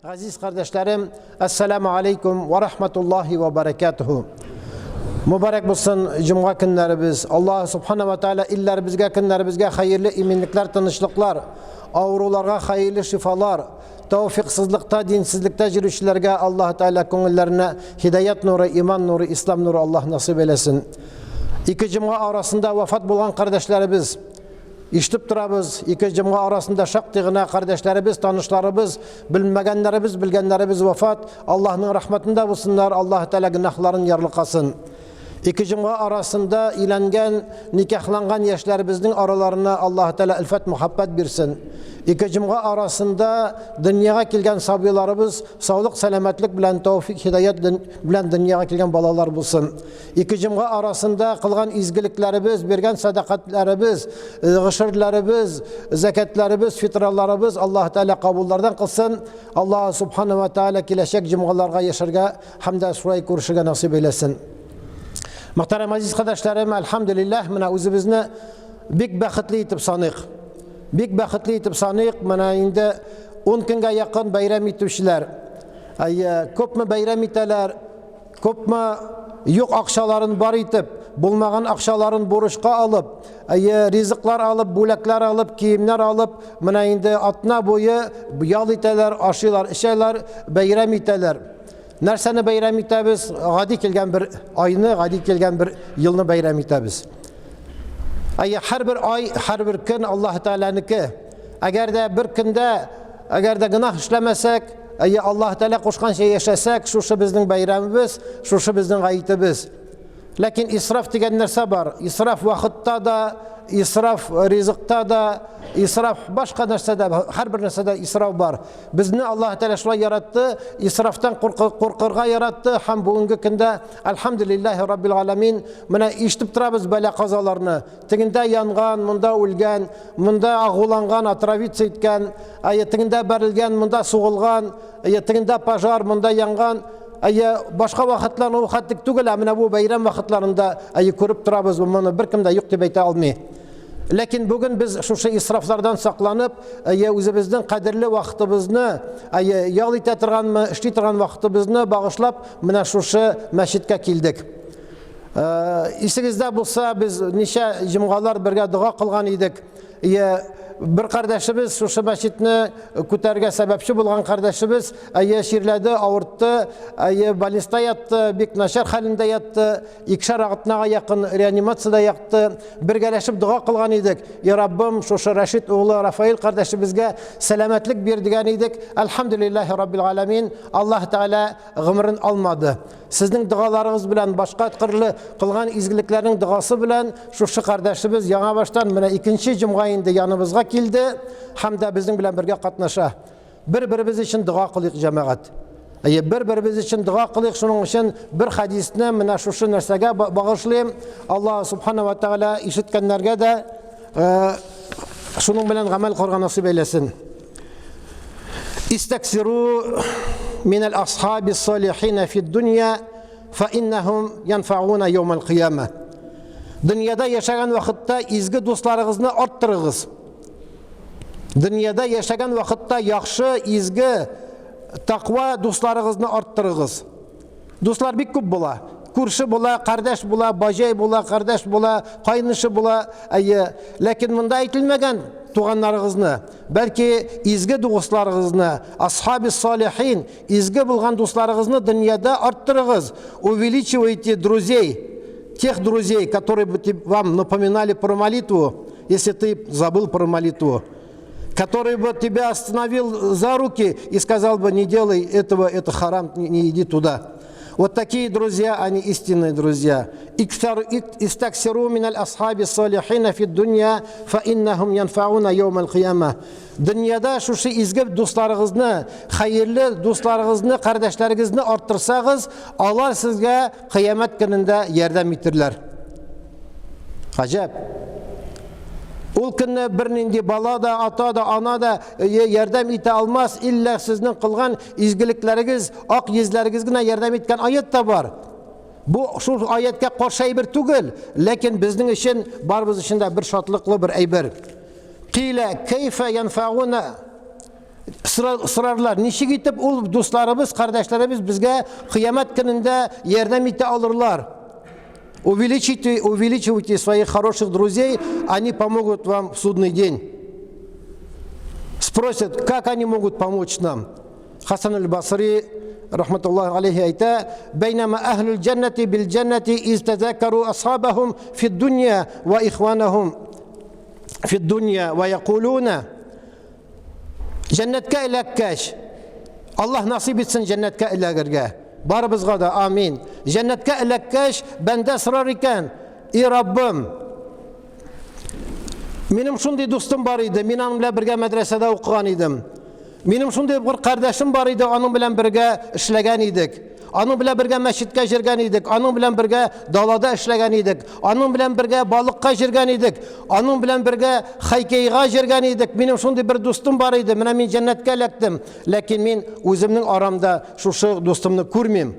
Газиз кардәшләрем, ассаламу алейкум ва рахматуллахи ва баракатуху. Мубарак булсын җомга көннәребез. Аллаһ субхана ва тааля илләребезгә, көннәребезгә хәерле иминлекләр, тынычлыклар, авыруларга хәерле шифалар, тәүфиксызлыкта, динсезлектә йөрүчеләргә Аллаһ Тааля күңелләренә һидаят нуры, иман нуры, ислам нуры Аллаһ насыйп әйләсен. Ике җомга арасында вафат булган кардәшләребез, Ишетеп торабыз, ике җомга арасында шактый гына кардәшләребез, танышларыбыз, белмәгәннәребез, белгәннәребез вафат. Аллаһның рәхмәтендә булсыннар, Аллаһ Тәгалә гөнаһларын ярлыкасын. Ике җомга арасында өйләнгән, никахланган яшьләребезнең араларына Аллаһ Тәгалә өлфәт, мөхәббәт бирсен. Ике җомга арасында дөньяга килгән сабыйларыбыз саулык, сәламәтлек белән, тәүфик, һидаят белән дөньяга килгән балалар булсын. Ике җомга арасында кылган изгелекләребез, биргән сәдакатләребез, гошерләребез, зәкәтләребез, фитраларыбыз Аллаһ Тәгалә кабуллардан кылсын. Аллаһ Субхана ва Тәгалә киләчәк җомгаларга яшәргә һәм дә шулай күрешергә насыйп әйләсен. Мөхтәрәм азиз кардәшләрем, әлхәмдүлилләһ, менә үзебезне бик бәхетле итеп саныйк. Бик бәхетле итеп саныйк, менә инде 10 көнгә якын бәйрәм итүчеләр. Әйе, күпме бәйрәм итәләр, Күпме юк акчаларын бар итеп, булмаган акчаларын бурычка алып, әйе, ризыклар алып, бүләкләр алып, киемнәр алып, менә инде атна буе ял итәләр, ашыйлар, эчәләр, бәйрәм итәләр. Нәрсәне бәйрәм итәбез? Гади килгән бер айны, гади килгән бер елны бәйрәм итәбез. Әйе, һәрбер ай, һәрбер көн Аллаһ Тәгаләнеке. Әгәр дә бер көндә, әгәр дә гөнаһ эшләмәсәк, әйе, Аллаһ Тәгалә кушканча яшәсәк, шушы безнең бәйрәмебез, шушы безнең гаетебез. Ләкин исраф дигән нәрсә бар. Исраф вакытта да, исраф ризыкта да, исраф башка нәрсәдә, һәрбер нәрсәдә исраф бар. Безне Аллаһ Тәгалә шулай яратты, исрафтан куркырга яратты һәм бүгенге көндә әлхәмдүлилләһи раббил аламин менә ишетеп торабыз бәла-казаларны. Тегендә янган, монда үлгән, монда агуланган, отравиться иткән, әйе, тегендә бәрелгән, монда сугылган, әйе, тегендә пожар, монда янган. Әйе, башка вакытларны ул хәтлек түгел, ә менә бу бәйрәм вакытларында әйе күреп торабыз, моны беркем дә юк дип әйтә алмый. Ләкин бүген без шушы исрафлардан сакланып, әйе, үзебезнең кадерле вакытыбызны, әйе, ял итә торганмы, эшли торган вакытыбызны багышлап, менә шушы мәчеткә килдек. Исегездә булса, без ничә җомгалар бергә дога кылган идек. Е, бер кардәшебез шушы мәчетне күтәрергә сәбәпче булган кардәшебез, әйе, чирләде, авыртты, әйе, больниста ятты, бик начар хәлендә ятты, икешәр атнага якын реанимациядә ятты. Бергәләшеп дога кылган идек. Я Раббым, шушы Рәшит углы Рафаил кардәшебезгә сәламәтлек бир дигән идек. Әлхәмдүлилләһи раббил галәмин. Аллаһ Тәгалә гомерен алмады. Сезнең догаларыгыз белән, башка төрле кылган изгелекләрнең догасы белән шушы кардәшебез яңа баштан менә икенче җомга инде яныбызга килде һәм дә безнең белән бергә катнаша. Бер-беребез өчен дога кылыйк, җәмәгать. Әйе, бер-беребез өчен дога кылыйк, шуның өчен бер хәдисне менә шушы нәрсәгә багышлыйм. Аллаһ субхана ва тәгалә ишеткәннәргә дә шуның белән гамәл кылырга насыйп әйләсен. Истаксиру мин аль-асхаби салихина фид дөнья фа иннахум янфауна яумал кыяма. Дөньяда яшәгән вакытта изге дусларыгызны арттырыгыз. Дөньяда яшәгән вакытта яхшы, изге, таква дусларыгызны арттырыгыз. Дуслар бик күп була. Күрше була, кардәш була, баҗай була, кардәш була, кайнышы була. Әйе, ләкин монда әйтелмәгән туганнарыгызны, бәлки изге дусларыгызны, асхаби салихин, изге булган дусларыгызны дөньяда арттырыгыз. Увеличивайте друзей, тех друзей, которые бы вам напоминали про молитву, если ты забыл про молитву который бы тебя остановил за руки и сказал бы, не делай этого, это харам, не, не иди туда. Вот такие друзья, они истинные друзья. Истаксиру миналь асхаби салихина фи дунья, фа иннахум янфауна йоум аль-кияма. Дөньяда шушы изге дусларыгызны, хәерле дусларыгызны, кардәшләрегезне арттырсагыз, алар сезгә кыямәт көнендә ярдәм итерләр. Гаҗәп. Ул көнне бернинди бала да, ата да, ана да ярдәм итә алмас, иллә сезнең кылган изгелекләрегез, ак йөзләрегез генә ярдәм иткән аят та бар. Бу шул аяткә каршы әйбер түгел, ләкин безнең өчен, барыбыз өчен дә бер шатлыклы бер әйбер. Килә кәйфә янфауна. Сорарлар, ничек итеп ул дусларыбыз, кардәшләребез безгә кыямәт көнендә ярдәм итә алырлар? Увеличите, увеличивайте своих хороших друзей, они помогут вам в судный день. Спросят, как они могут помочь нам? Хасан аль-Басри, рахматуллахи алейхи, әйтә, «Бәйнәмә әһлүл җәннәти бил җәннәти из тәзәккәру асхабахум фид дунья ва ихванахум фид дунья ва якулуна». Җәннәткә эләккәч, Аллаһ насыйп итсен җәннәткә эләгергә. Барыбызга да амин. Җәннәткә эләккәч, бәндә сорар икән, "И Раббым, минем шундый дустым бар иде, мин аның белән бергә мәдрәсәдә укыган идем. Минем шундый бер кардәшем бар иде, аның белән бергә эшләгән идек. Аның белән бергә мәчеткә җөргән идек, аның белән бергә далада эшләгән идек, аның белән бергә балыкка җөргән идек, аның белән бергә хоккейга җөргән идек. Минем шундый бер дустым бар иде, менә мин җәннәткә эләктем, ләкин мин үземнең арамда шушы дустымны күрмим.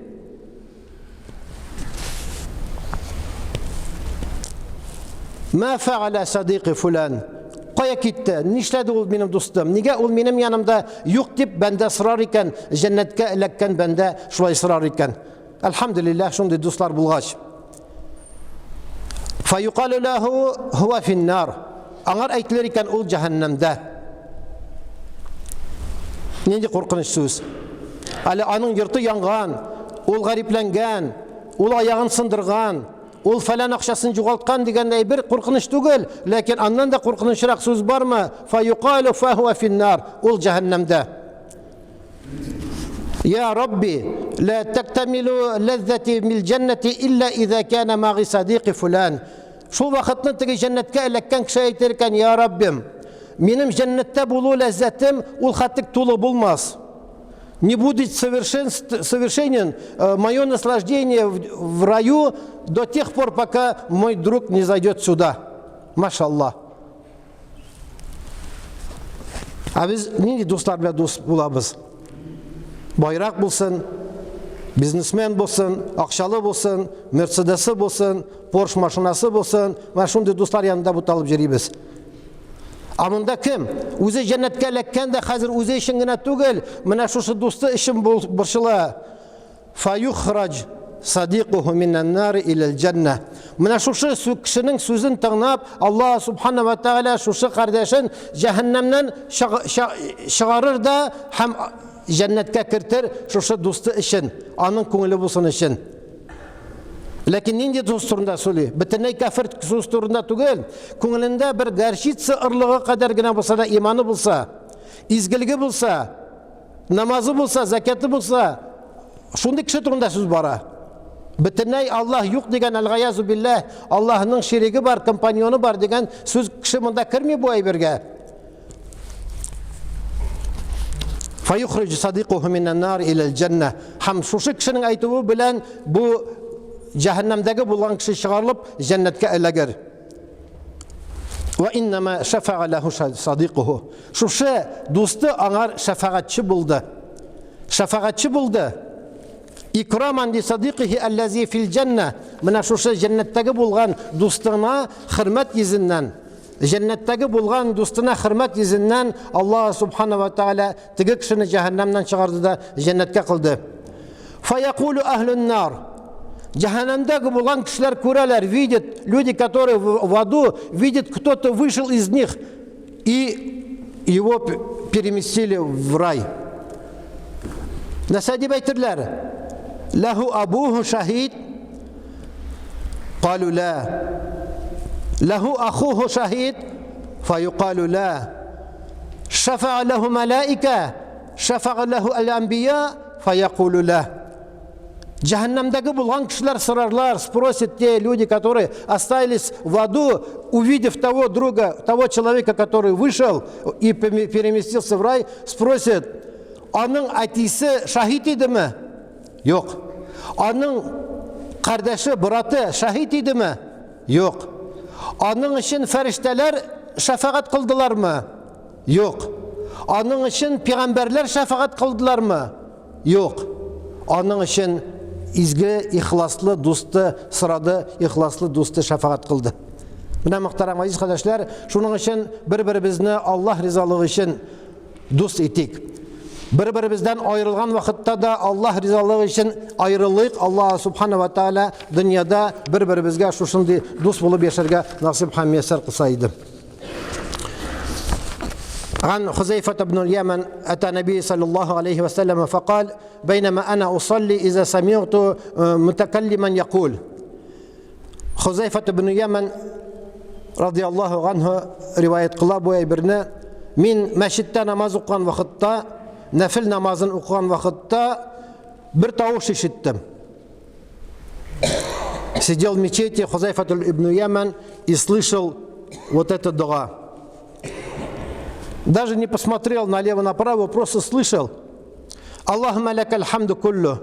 Ма фәгалә садикы фулан? Кая китте? Нишләде ул минем дустым? Нигә ул минем янымда юк дип бәндә сорар икән, җәннәткә эләккән бәндә шулай сорар икән. Әлхәмдүлилләһ, шундый дуслар булгач. Фаюкалу лаху хуа финнар. Аңар әйтелер икән, ул җәһәннәмдә. Нинди куркыныч сүз. Әле аның йорты янган, ул гарипләнгән, ул аягын сындырган, ул фәлән акчасын югалткан дигән әйбер куркыныч түгел, ләкин аннан да куркынычрак сүз бармы? Фаюкалу фахуа финнар. Ул җәһәннәмдә. Я Рабби, ла тактамилу ләззати мил җәннәти илла иза кана магы садиқи фулан. Шул вакытны теге җәннәткә эләккән кеше әйтер икән, Я Раббим, минем җәннәттә булу ләззәтем ул хәтлек тулы булмас. Не будет совершен, совершенен э, мое наслаждение в, в раю до тех пор, пока мой друг не зайдет сюда. Машаллах. Ә без нинди дуслар белән дус булабыз? Байрак булсын, бизнесмен булсын, акчалы булсын, Мерседесы булсын, Порш машинасы булсын, менә шундый дуслар янында буталып йөрибез. Ә монда кем? Үзе җәннәткә эләккән дә хәзер үзе өчен генә түгел, менә шушы дусты өчен борчыла. Фаюхраҗ садикуху миннән нар иләл җәннә. Менә шушы кешенең сүзен тыңлап, Аллаһ субхана ва тәгалә шушы кардәшен җәһәннәмнән чыгарыр да һәм җәннәткә кертер шушы дусты өчен, аның күңеле булсын өчен. Ләкин нинди дус турында сөйли? Бөтенләй кәфер дус турында түгел. Күңелендә бер горчица орлыгы кадәр генә булса да иманы булса, изгелеге булса, намазы булса, закаты булса, шундый кеше турында сүз бара. Бөтенләй Аллаһ юк дигән әлгаязу билләһ, Аллаһның шириге бар, компаньоны бар дигән сүз кеше монда керми бу әйбергә. Фаюхрij садикуху миннән нар иләл җәннә. Һәм шушы кешенең әйтүе белән бу җәһәннәмдәге булган кеше чыгарылып җәннәткә эләгер. Ва иннама шафа'a лаху садикуху. Шушы дусты аңар шәфәгатьче булды. Шәфәгатьче булды. Икраман ли садикихи аллази фил җәннә. Менә шушы җәннәттәге булган дустына хөрмәт йөзеннән, җәннәттәге булган дустына хөрмәт йөзеннән Аллаһ субхана ва тааля теге кешене җәһәннәмнән чыгарды да җәннәткә кылды. Фаякулу әһлун нар. Җәһәннәмдәге булган кешеләр күрәләр, видят, люди, которые в аду, видят, кто-то вышел из них и его переместили в рай. Нәрсә дип әйтерләр? Ләһу абуху шахид. Калу ла. Ләһу ахуху шахид. Фаюкалу ла. Шафаа ләһу малаика. Шафаа ләһу әл-анбия. Фаякулу ла. Җәһәннәмдәге булган кешеләр сорарлар, спросят те люди, которые остались в аду, увидев того друга, того человека, который вышел и переместился в рай, спросят, аның әтисе шаһит идеме? Юк. Аның кардәше, браты шаһит идеме? Юк. Аның өчен фәрештәләр шәфәгать кылдылармы? Юк. Аның өчен пәйгамбәрләр шәфәгать кылдылармы? Юк. Аның өчен изге, ихласлы дусты сорады, ихласлы дусты шәфәгать кылды. Менә мөхтәрәм газиз кардәшләр, шуның өчен бер-беребезне Аллаһ ризалыгы өчен дус итик. Бер-беребездән аерылган вакытта да Аллаһ ризалыгы өчен аерылыйк. Аллаһ субхана ва тааля дөньяда бер-беребезгә шушындый дус булып яшәргә насыйп һәм мияссәр кылса иде. عن خزيفة بن اليمن أتى النبي صلى الله عليه وسلم فقال بينما أنا أصلي إذا سمعت متكلما يقول Хузайфа ибн Яман радиаллаһу анһу риваять кыла бу әйберне. Мин мәчеттә намаз укыган вакытта, нәфил намазын укыган вакытта бер тавыш ишеттем. Сидел в мечети Хузайфа ибн Яман и слышал вот это дуа. Даже не посмотрел налево-направо, просто слышал. Аллахумма лякаль хамду куллю.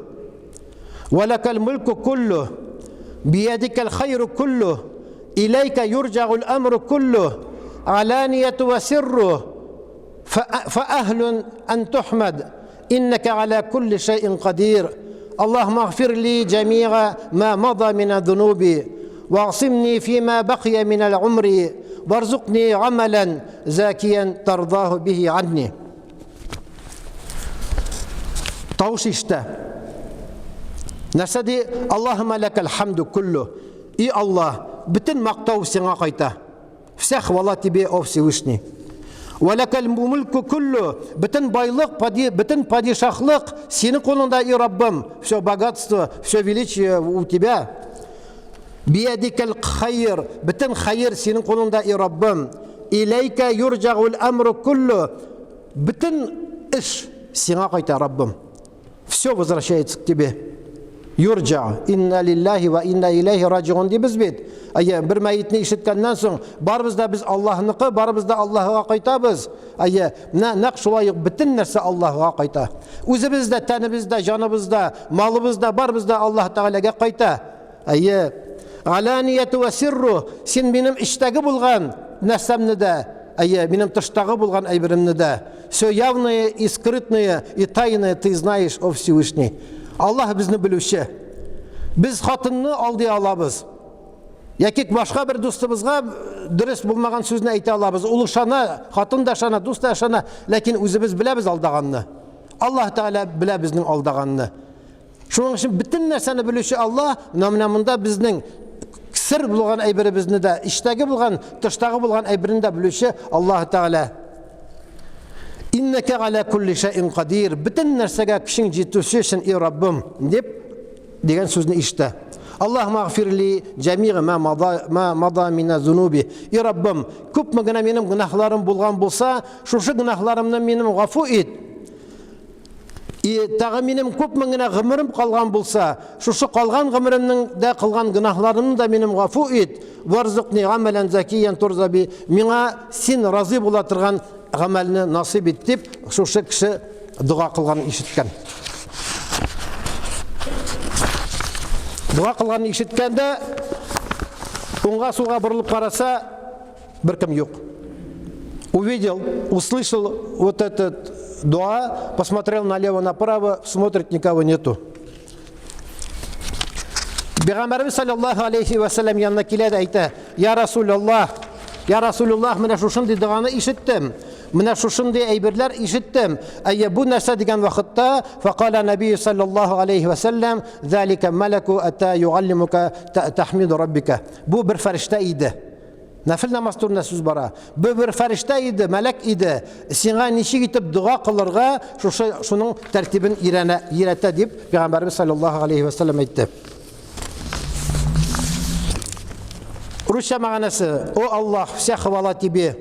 ولك الملك كله بيدك الخير كله إليك يرجع الأمر كله علانية وسره فأهل أن تحمد إنك على كل شيء قدير اللهم اغفر لي جميع ما مضى من الذنوب واعصمني فيما بقي من العمر وارزقني عملا زاكيا ترضاه به عني. Тавыш ишетә. Нәрсә ди? Аллаһумма лакал хамду куллу. И Аллаһ, бөтен мактау сиңа кайта. Вся хвала тебе, о Всевышний. Валакал мульку куллу. Бөтен байлык, бөтен падишаһлык синең кулыңда, и Раббым. Все богатство, все величие у тебя. Биядикал хайр. Бөтен хайр синең кулыңда, и Раббым. Иләйкә юрҗагул амру куллу. Бөтен эш сиңа кайта, Раббым. Все возвращается к тебе. Юрджа, инна лиллахи ва инна илейхи раджиун дибез бит. Әйе, бер мәетне ишеткәннән соң, барыбыз да без Аллаһныкы, барыбыз да Аллаһыга кайтабыз. Әйе, менә нәкъ шулай ук бөтен нәрсә Аллаһыга кайта. Үзебез дә, тәнебез дә, җаныбыз да, малыбыз да, барыбыз да Аллаһ Тәгаләгә кайта. Әйе. Аланияту ва сирру, син минем эчтәге булган нәрсәмне дә, әйе, минем тыштагы булган әйберемне дә, все явное и скрытное и тайное ты знаешь, о Всевышний. Аллаһ безне белүче. Без хатынны алдый алабыз. Яки башка бер дустыбызга дөрес булмаган сүзне әйтә алабыз. Ул ышана, хатын да ышана, дус та ышана, ләкин үзебез беләбез алдаганны. Аллаһ Тәгалә белә безнең алдаганны. Шуның өчен бөтен нәрсәне белүче Аллаһ, менә монда безнең сер булган әйберебезне дә, эчтәге булган, тыштагы булган әйберне дә белүче Аллаһ Тәгалә. Иннәкә галя кулли шәйин кадир. Бөтен нәрсәгә көчең җитүче өчен, и Раббым, дип дигән сүзне ишетә. Аллаһумма агфирли җәмига ма мада ма мада мина зунуби. И Раббым, күпме генә минем гөнаһларым булган булса, шушы гөнаһларымны минем гафу ит. И тагы минем күпме генә гомерем калган булса, шушы калган гомеремнең дә кылган гөнаһларымны да минем гафу ит. Варзукни гамәлән закиян турзаби. Миңа син разый була торган гамәлне насыйп ит дип, шушы кеше дога кылганын ишеткән. Дога кылганын ишеткәндә, уңга сулга борылып караса, Беркем юк. Увидел, услышал вот этот дуа, посмотрел налево-направо, смотрит, никого нету. Пәйгамбәребез саллаллаху алейхи ва саллям янына килә дә әйтә: "Я Расулуллаһ, я Расулуллаһ, менә шушындый доганы ишеттем. Менә шушындый әйберләр ишеттем. Әйе, бу нәрсә дигән вакытта, фақала наби саллаллаху алейхи ва саллям, "Залика малаку ата юаллимука тахмиду раббика." Бу бер фәрештә иде. Нәфил намаз турында сүз бара. Бу бер фәрештә иде, мәләк иде. Сиңа ничек итеп дога кылырга, шушы шуның тәртибен өйрәнә, өйрәтә дип Пәйгамбәрбез саллаллаһу алейхи ва саллям әйтте. Русча мәгънәсе: О Аллаһ, вся хвала тебе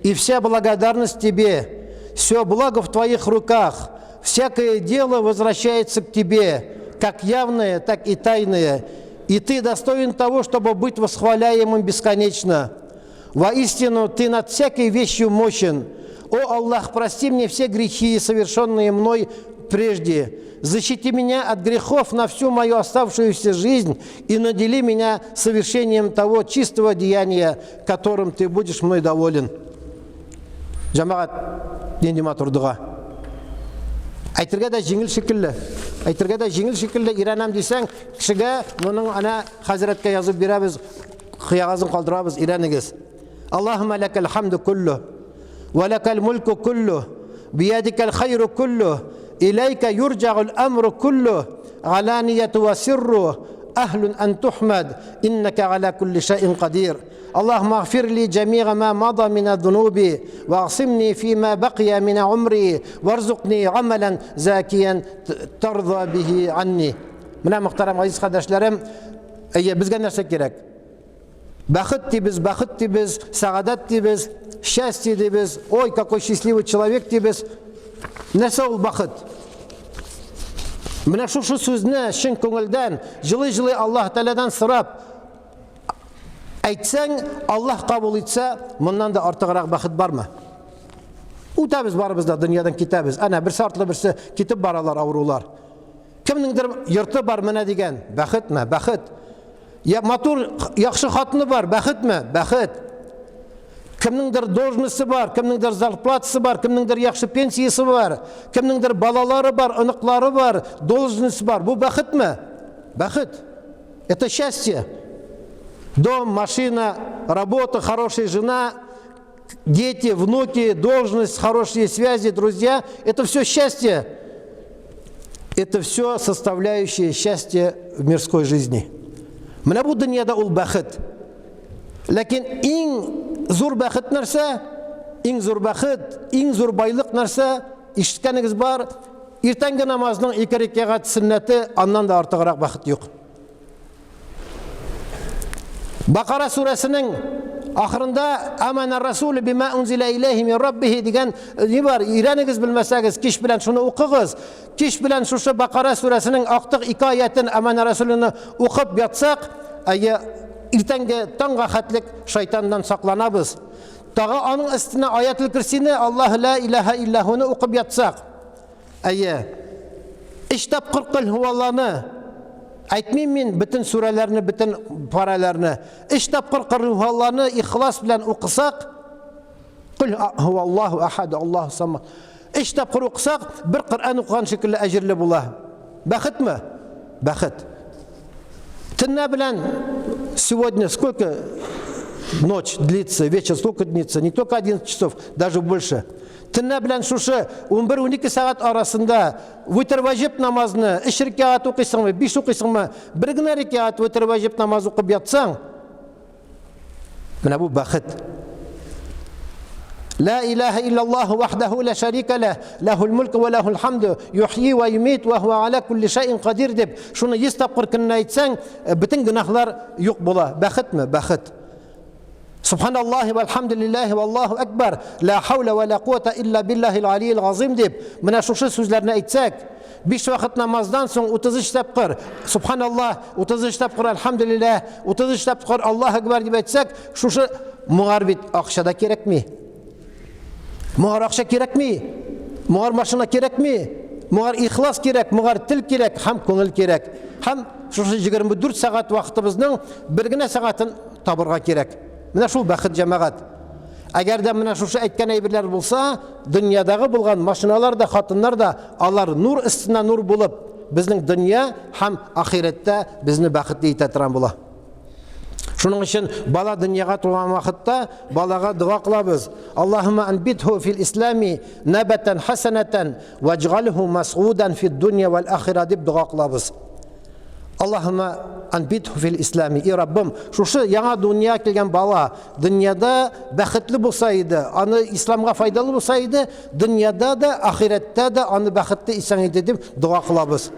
и вся благодарность тебе. Все благо в твоих руках. Всякое дело возвращается к тебе, как явное, так и тайное. И ты достоин того, чтобы быть восхваляемым бесконечно. Воистину, ты над всякой вещью мощен. О Аллах, прости мне все грехи, совершенные мной прежде. Защити меня от грехов на всю мою оставшуюся жизнь и надели меня совершением того чистого деяния, которым ты будешь мной доволен. Җәмәгать, нинди матур дога. Әйтергә дә җиңел шикелле. Әйтергә дә җиңел шикелле, өйрәнәм дисәң, кешегә моның әнә хәзрәткә язып бирәбез, кыягазын калдырабыз, өйрәнегез. Аллаһумма лакал хамду куллу ва лакал мульку куллу Биядикәл хайру куллу, иләйкә юрҗагул әмру куллу, галанияту ва сирру, әһлун ан тухмад, иннәкә аля кулли шәйин кадир. Аллаһумма агфир ли җәмига ма мада мина зунуби, ва асимни фима бакия мина умри, варзукни амалан закиян тарда бихи анни. Менә мөхтәрәм газиз кардәшләрем, әйе, безгә нәрсә кирәк? Бәхет дибез, бәхет дибез, сәгадәт дибез, счастье дибез, ой, какой счастливый человек дибез. Нәрсә ул бәхет? Менә шушы сүзне чын күңелдән, җылый-җылый Аллаһ Тәгаләдән сорап әйтсәң, Аллаһ кабул итсә, моннан да артыграк бәхет бармы? Үтәбез барыбыз да, дөньядан китәбез. Әнә берсе артлы берсе китеп баралар авырулар. Кемнеңдер йорты бар менә дигән, бәхетме? Бәхет. Я матур, яхшы хатыны бар, бәхетме? Бәхет. Кемнеңдер должности бар, кемнеңдер зарплатасы бар, кемнеңдер яхшы пенсиясе бар, кемнеңдер балалары бар, оныклары бар, должность бар. Бу бәхетме? Бәхет. Это счастье. Дом, машина, работа, хорошая жена, дети, внуки, должность, хорошие связи, друзья – это все счастье. Это все составляющие счастье в мирской жизни. Менә бу дөньяда ул бәхет. Ләкин иң зур бәхет нәрсә? Иң зур бәхет, иң зур байлык нәрсә? Ишеткәнегез бар. Иртәнге намазның ике рәкәгать сөннәте, аннан да артыграк бәхет юк. Бакара сүрәсенең ахырында Амана Расул бима унзила илейхи мин раббихи дигән э, ни бар? Өйрәнегез белмәсәгез, кич белән шуны укыгыз. Кич белән шушы Бакара сүрәсенең актык ике аятен Амана Расулны укып ятсак, әйе, иртәнге таңга хәтлек шайтаннан сакланабыз. Тагы аның өстенә аятел курсины Аллаһу ла илаһа иллахуны укып ятсак, Әйе. Өч тапкыр көл һуалланы. Әйтмим мин бөтен сүрәләрне, бөтен парәләрне. Өч тапкыр көл һуалланы ихлас белән укысак, көл һуаллаһу ахад, Аллаһу самад. Өч тапкыр укысак, бер Коръән укыган шикелле әҗерле була. Бәхетме? Бәхет. Төнлә белән сегодня сколько ночь длится, вечер сколько длится? Не только 11 часов, даже больше. Төнлә белән шушы 11-12 сәгать арасында витр ваҗиб намазны өч рәкәгать укыйсыңмы, биш укыйсыңмы, бер генә рәкәгать витр ваҗиб намаз укып ятсаң, менә бу бәхет. Ла илаһа иллаллаһу вахдаху ла шарика лах, лахул мулку ва лахул хамду, юхйи ва юмит ва хуа аля кулли шайин кадир дип, шуны 100 тапкыр көненә әйтсәң, бөтен гөнаһлар юк була. Бәхетме? Бәхет. Субханаллахи вальхамдулиллахи валлаху акбар, ла хауля ва ла куата илля биллахил алиил газим дип, менә шушы сүзләрне әйтсәк, биш вакыт намаздан соң 33 тапкыр Субханаллах, 33 тапкыр Альхамдулиллах, 33 тапкыр Аллаһу акбар дип әйтсәк, шушы моңар бит акча да кирәкми. Моңар акча кирәкми. Моңар машина кирәкми. Моңар ихлас кирәк, моңар тел кирәк һәм күңел кирәк. Һәм шушы 24 сәгать вакытыбызның бер генә сәгатен табырга кирәк. Менә шул бәхет җәмәгать. Әгәр дә менә шушы әйткән әйберләр булса, дөньядагы булган машиналар да, хатыннар да, алар нур өстенә нур булып, безнең дөнья һәм ахирәттә безне бәхетле итә торган була. Шуның өчен бала дөньяга туган вакытта балага дога кылабыз. Аллаһумма анбитху фил ислами набатан хасанатан ваҗгалху масгудан фид дунья вал ахира дип дога кылабыз. Аллаһумма анбитху фил ислами. И Раббым, шушы яңа дөнья килгән бала дөньяда бәхетле булса иде, аны исламга файдалы булса иде, дөньяда да, ахирәттә дә аны бәхетле итсәң иде дип дога кылабыз.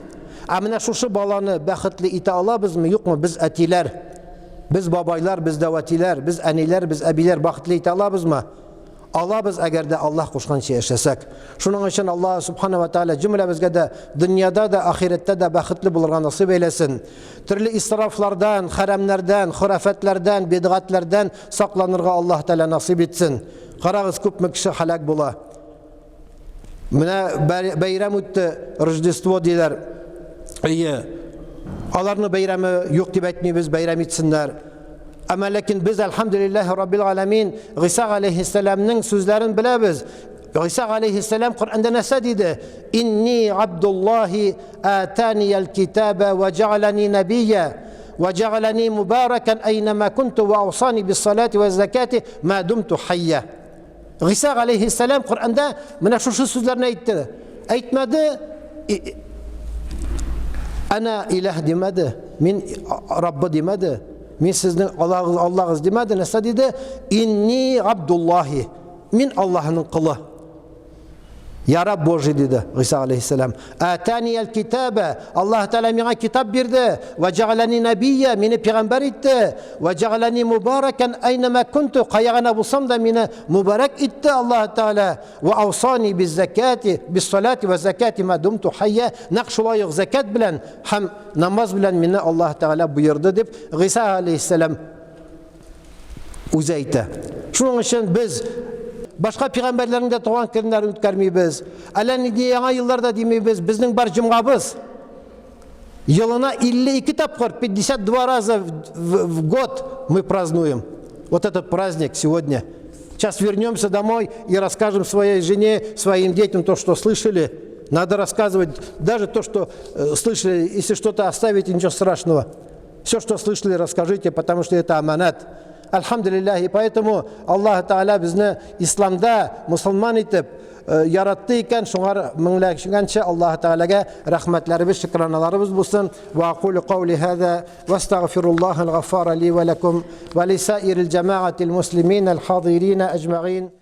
Ә менә шушы баланы бәхетле итә алабызмы, юкмы? Без әтиләр, без бабайлар, без дәвәтиләр, без әниләр, без әбиләр бәхетле итә алабызмы? Алабыз, әгәр дә Аллаһ кушканча яшәсәк. Шуның өчен Аллаһ субхана ва тааля җөмләбезгә дә дөньяда да, ахирәттә дә бәхетле булырга насыйп әйләсен. Төрле исрафлардан, хәрәмнәрдән, хөрәфәтләрдән, бидгатләрдән сакланырга Аллаһ Тәгалә насыйп итсен. Карагыз, күпме кеше һәлак була. Менә бәйрәм үтте, Рождество диләр. Әйе. Аларны бәйрәме юк дип әйтмибез, бәйрәм итсеннәр. Әмма ләкин без әлхәмдүлилләһи раббил галәмин Гыйса галәйһиссәламнең сүзләрен беләбез. Гыйса галәйһиссәлам Коръәндә нәрсә диде? Инни абдуллаһи атанияль китаба ва җәгаләни нәбия ва җәгаләни мубаракан әйнәмә кунту ва аусани бис-салати ва закати ма думту хайя. Гыйса галәйһиссәлам Коръәндә менә шушы сүзләрне әйтте. Әйтмәде, Әнә иләһ димәде, мин Раббы димәде, мин сезнең Аллаһыгыз, Аллаһыгыз димәде, нәрсә диде? Инни Абдуллаһи. Мин Аллаһның колы. Я раб Божий, диде Гыйса алейхиссалам. Атани аль-китаба. Аллаһ Тәгалә миңа китап бирде. Ва җәгаләни нәбия, мине пәйгамбәр итте. Ва җәгаләни мубаракан айнама кунту, кая гына булсам да мине мубарак итте Аллаһ Тәгалә. Ва аусани биз-закати, бис-салати ва закати ма думту хайя. Нәкъ шулай ук закат белән һәм намаз белән мине Аллаһ Тәгалә боерды дип Гыйса алейхиссалам үзе әйтә. Шуның өчен без башка пәйгамбәрләрнең дә туган көннәрен үткәрмибез. Әллә нинди яңа еллар да димибез. Безнең бар җомгабыз. Елына 52 тапкыр, 52 раза в год мы празднуем. Вот этот праздник сегодня. Сейчас вернемся домой и расскажем своей жене, своим детям то, что слышали. Надо рассказывать даже то, что слышали. Если что-то оставите, ничего страшного. Все, что слышали, расскажите, потому что это аманат. Альхамдулиллах. И поэтому Аллаһ Тәгалә безне исламда мусульман итеп яратты икән, шуңар меңләгәнчә Аллаһ Тәгаләгә рәхмәтләребез, шөкраналарыбыз булсын. Ва акулу каули хаза ва астагфируллаһал гаффара ли ва лакум ва лисаирил җамаатил муслимин аль хадирин аҗмагин.